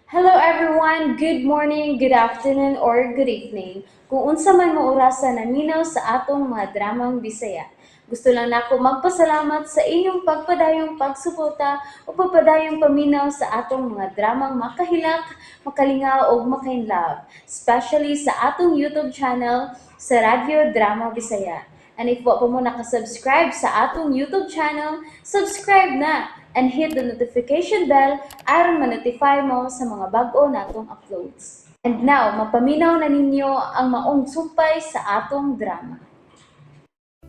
Hello everyone! Good morning, good afternoon, or good evening. Kung unsa man mo orasa naminaw sa atong mga dramang Bisaya. Gusto lang nako magpasalamat sa inyong pagpadayong pagsuporta o pagpadayong paminaw sa atong mga dramang makahilak, makalingaw ug makainlove, especially sa atong YouTube channel sa Radyo Drama Bisaya. And if wa pa mo nakasubscribe sa atong YouTube channel, subscribe na and hit the notification bell aron ma-notify mo sa mga bag-o natong uploads. And now, mapaminaw na ninyo ang maong sumpay sa atong drama.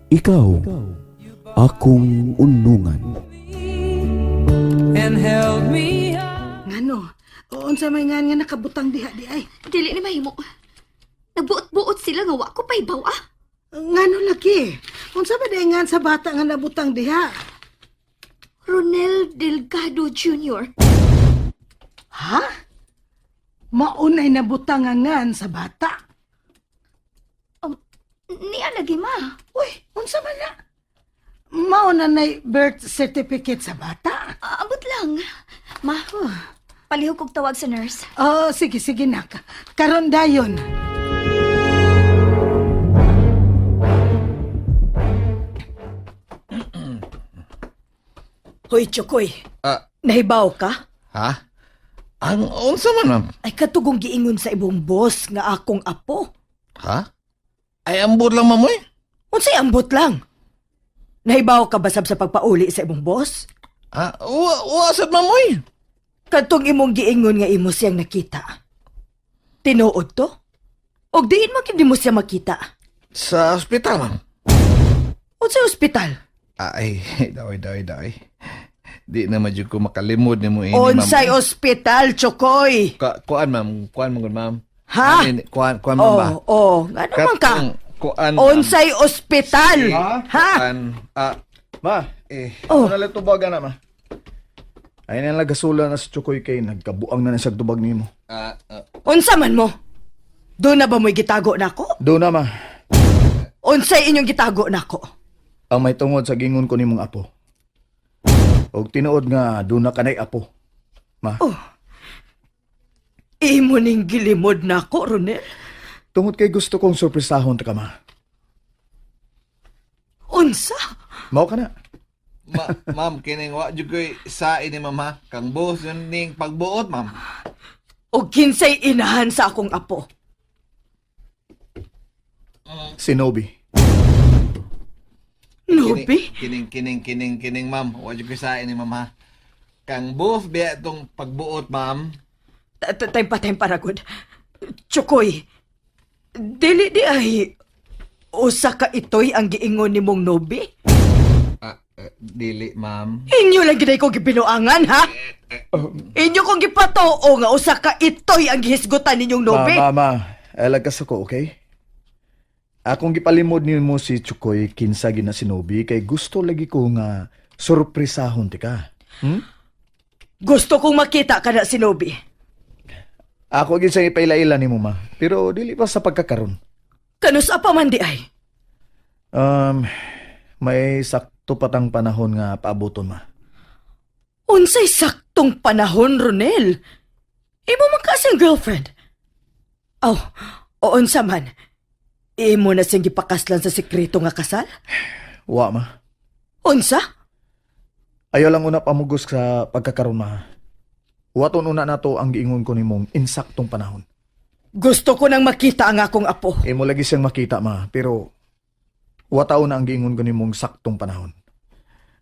Ikaw, akong unungan. And held me up. Ngano? Unsa may ngan nga nakabutang diha di ay? Dili ni mahimo. Nagbuot-buot sila nga wa ko pahibaw ah. Ngano lagi? Unsa ba di ngan sa bata nga nabutang diha? Ronel Delgado Jr. Ha? Maunay nabutang nga ngan sa bata. Niya lagi ma. Uy, unsa man na? Mao na nay birth certificate sa bata. Ah, abot lang. Ma, palihog kog tawag sa nurse. Oh, sige, sige nak. Karon dayon. Hoy, Chokoy. Ah. Nahibaw ka? Ha? Ang unsa man, ma'am? Ay katugong giingon sa ibong boss nga akong apo. Ha? Ay ambot lang, ma'am, oy. Unsay ambot lang? Nahibaw ka ba sab sa pagpauli sa imong boss? Ha? Wa, wa sad, ma'am, oy. Kadtong imong giingon nga imo siyang nakita. Tinuod to? Og diin man gyud nimo siya makita. Sa ospital, ma'am. Unsay ospital? Ay, daway, daway, daway. Di na man jud ko makalimod nimo ini, ma'am. Unsay ospital, Chokoy? Kuan, ma'am. Kuan, ma'am, ma'am. Ha? Ano, kuan, kuan, ma'am ba? Oh, oh, ngano man ka? Katong Kuan, ma'am. Unsay ospital? Ha? Kuan, ah, Ma, eh. Oh. ano lang tubag na, ma? Ay na lang gasula na si Chukoy kay nagkabuang na na siya tubag nimo. Ah, ah, Unsa man mo? Doon na ba mo'y gitago nako? Doon na, ma. Unsay inyong gitago nako? Ang may tungod sa gingon ko nimong apo. Og tinuod nga doon na kanay apo. Ma, Oh. Imo ning gilimod nako, Ronel. tungod kay gusto kong surpresahon ta ka, ma. Unsa? Mao ka na. Ma, ma'am, kining wa jud ko'y sa ini, ma'am, ha? Kang boss yun ning pagbuot, ma'am. O kinsay inahan sa akong apo? Si Nobi. Nobi? Kining, kining, kining, kining, ma'am. Wa jud ko'y sa ini, ma'am, ha? Kang boss biya tong pagbuot, ma'am. Time pa, time pa, ragod. Chokoy, dili di ay usa ka itoy ang giingon nimong Nobi? Ah, eh, dili, ma'am. Inyo lang ginay ko gibinuangan, ha? Inyo kong gipatoo nga usa ka itoy ang gihisgutan ninyong Nobi? Ma, ma, ma. Alag ka sa ko, okay? Akong gipalimod nimo si Chukoy kinsa gina si Nobi kay gusto lagi ko nga surpresahon ti ka. Gusto kong makita ka na si Nobi. Ako gid sa ipaila-ila nimo ma, pero dili pa sa pagkakaron. Kanus pa man di ay? Um, may sakto patang panahon nga paaboton ma. Unsay saktong panahon, Ronel? Imo man ka siyang girlfriend. Aw, oh, unsa man. Imo na siyang gipakaslan sa sekreto nga kasal? Wa ma. Unsa? Ayaw lang una pamugos sa pagkakaron ma. Waton una nato ang giingon ko nimong insaktong panahon. Gusto ko nang makita ang akong apo. Imo lagi siyang makita ma, pero wataw na ang giingon ko nimong saktong panahon.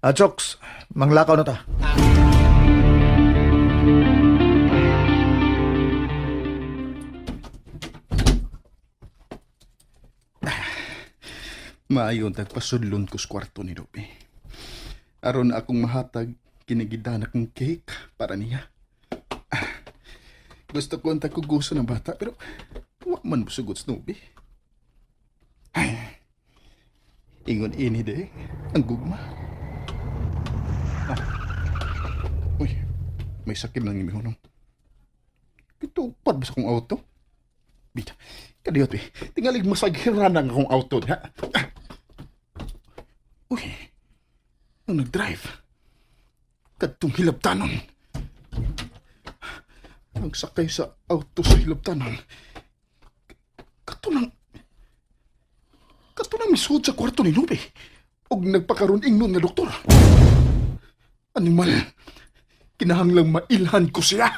Ah, Choks, manglakaw na ta. Maayon tagpasudlon ko sa kwarto ni Ruby. Aron akong mahatag, kinigidan akong cake para niya. Ah, gusto ko ang tagkuguso ng bata pero wa man musugot sa Ruby. Ay, ingon ini de, ang gugma. Ah. Uy, may sakit lang imihunong. Kitupad ba sa akong auto? Bita, kadiyot eh. Tingalig masaghiran ang akong auto ha. Ah. Uy, ang nag-drive. Kadtong hilabtanon. Ang Nagsakay sa auto sa hilabtanan. Kato nang misuod sa kwarto ni Nubi. Og nagpakaroon ingnon nga doktor. Animal, kinahanglang mailhan ko siya.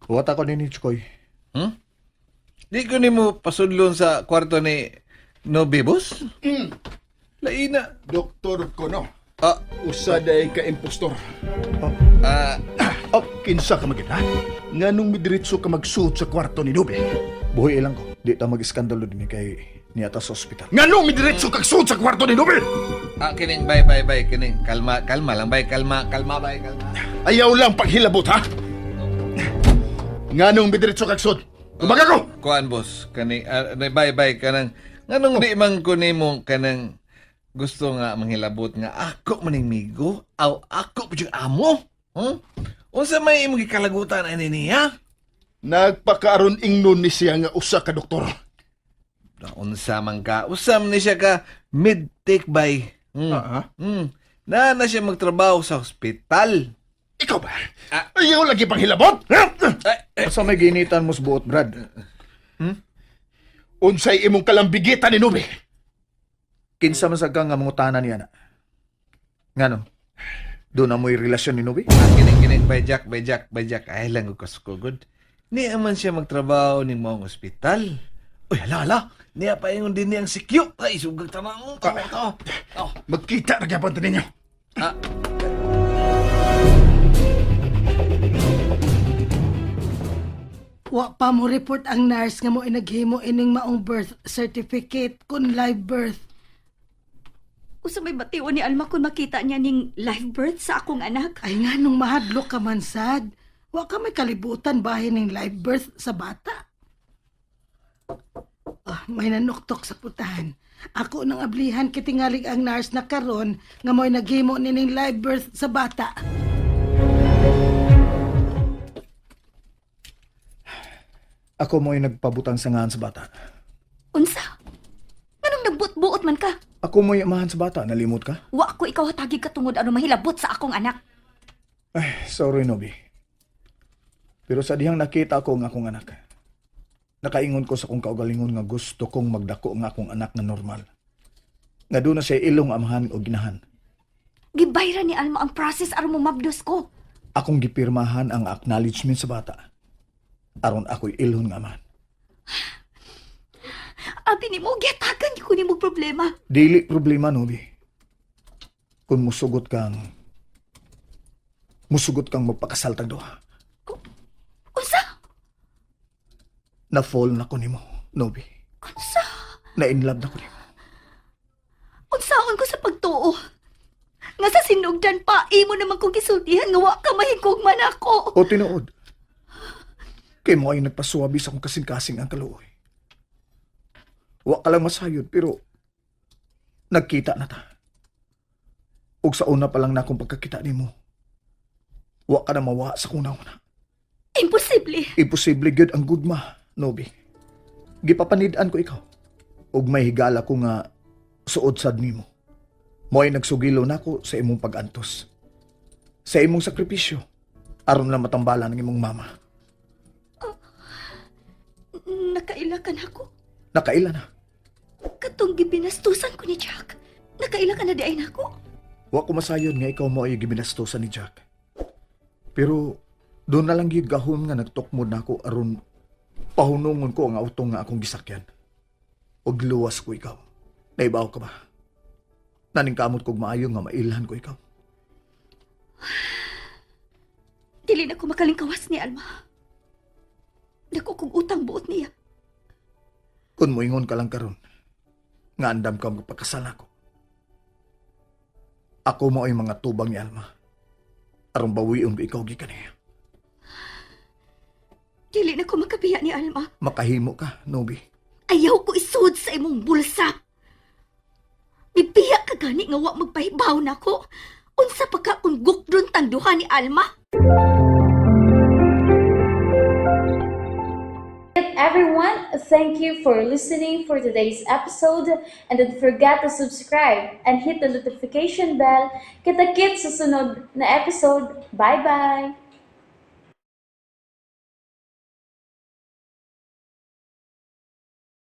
Huwat ako ni Chukoy. Di ko nimo pasudlon sa kwarto ni Nobi, boss. Laina. Doktor ko no. Ah, Usa day ka impostor. ah, Oh, kinsa ka magid ha? Nganong midiretso ka magsuot sa kwarto ni Nubi? Buhi lang ko. Di ta mag-iskandalo din kay niya ta sa ospital. Nganong midiretso kag suot sa kwarto ni Nubi? Ah, kining bay bay bay kining kalma kalma lang bay, kalma kalma bay, kalma. Ayaw lang paghilabot ha. Nganong midiretso kag suot? Tubaga ko. Kuan boss kani ah, bay bay kanang nganong di man ko nimo kanang gusto nga manghilabot nga ako maning migo aw ako pud yung amo. Unsa may imong gikalagutan ani niya? Nagpakaaron ingnon ni siya nga usa ka doktor. Unsa man ka? Usa man ni siya ka mid-take bay. Ah, Na na siya magtrabaho sa ospital. Ikaw ba? Ah. Ayaw lagi panghilabot? Ha? Ay, eh, Sa may ginitan mo sa buot, Brad. Unsay imong kalambigitan ni Nubi? Kinsa man sa ka nga mangutana niya na. Ngano? Doon na mo'y relasyon ni Nobi? Ah, kining kining bay Jack, bay Jack, bay Jack. Ay lang ko kasukugod. Niya man siya magtrabaho ning maong ospital. Uy, hala, hala. Niya pa ingon din niyang sikyo. Ay, sugag tanang. Tao, tao. Tao. Magkita na gyapon ta ninyo. Ah, Wa pa mo report ang nurse nga mo inaghimo ining maong birth certificate kun live birth. Usa may batiwan ni Alma kung makita niya ning live birth sa akong anak. Ay nga nung mahadlok ka man sad. Wa ka may kalibutan bahin ning live birth sa bata. Ah, may nanuktok sa putahan. Ako nang ablihan kitingalig ang nurse na karon nga mo'y naghimo nining live birth sa bata. Ako mo'y nagpabutang sangahan sa bata. Unsa? Nganong nagbuot-buot man ka? Ako mo'y amahan sa bata. Nalimot ka? Wa ko ikaw hatagi katungod ano mahilabot sa akong anak. Ay, sorry, Nobi. Pero sa dihang nakita ko ang akong anak, nakaingon ko sa akong kaugalingon nga gusto kong magdako ang akong anak nga normal. Nga doon na siya ilong amahan o ginahan. Gibayra ni Alma ang process aron mumabdos ko. Akong gipirmahan ang acknowledgement sa bata. Aron ako'y ilon nga amahan. Abi nimo gihatagan gyud ko nimo problema. Dili problema, Nobi. Kung musugot kang magpakasal tag duha. Unsa? Na-fall na ko nimo, Nobi. Unsa? Na-in love na ko nimo. Unsaon ko sa pagtuo? Nga sa sinugdan pa, imo naman kong gisultihan nga wa ka mahigugma nako. O tinuod. Kay mo ay nagpasuwabi sa akong kasing-kasing ang kaluoy. Wa ka lang masayod pero nagkita na ta. Ug sa una pa lang na akong pagkakita nimo. Wa ka na mawa sa akong nauna. Imposible. Imposible gyud ang gugma, Nobi. Gipapanid-an ko ikaw. Ug may higala ko nga suod sad nimo. Mo ay nagsugilo nako sa imong pag-antos. Sa imong sakripisyo aron lang matambalan ang imong mama. Nakaila ka na ako. Nakaila na. Katong gibinastusan ko ni Jack. Nakaila ka na di ay nako. Wa ko masayod nga ikaw mo ay gibinastusan ni Jack. Pero doon na lang gyud gahom nga nagtukmod na ako aron pahunungon ko ang auto nga akong gisakyan. Og luwas ko ikaw. Naibaw ka ba? Naningkamot kog maayo nga mailhan ko ikaw. Dili na ko makalingkawas ni Alma. Dako kong utang buot niya. Kung moingon ka lang karon, nga andam ka magpakasal nako. Ako mo ay mga tubang ni Alma. Aron bawion ko ikaw gikan niya. Dili na ko makabiya ni Alma. Makahimo ka, Nobi. Ayaw ko isud sa imong bulsa. Bibiya ka gani nga wa magpahibaw nako. Unsa pa ka kung gukdon tang duha ni Alma? Everyone, thank you for listening for today's episode and don't forget to subscribe and hit the notification bell. Kita-kits sa sunod na episode. Bye-bye!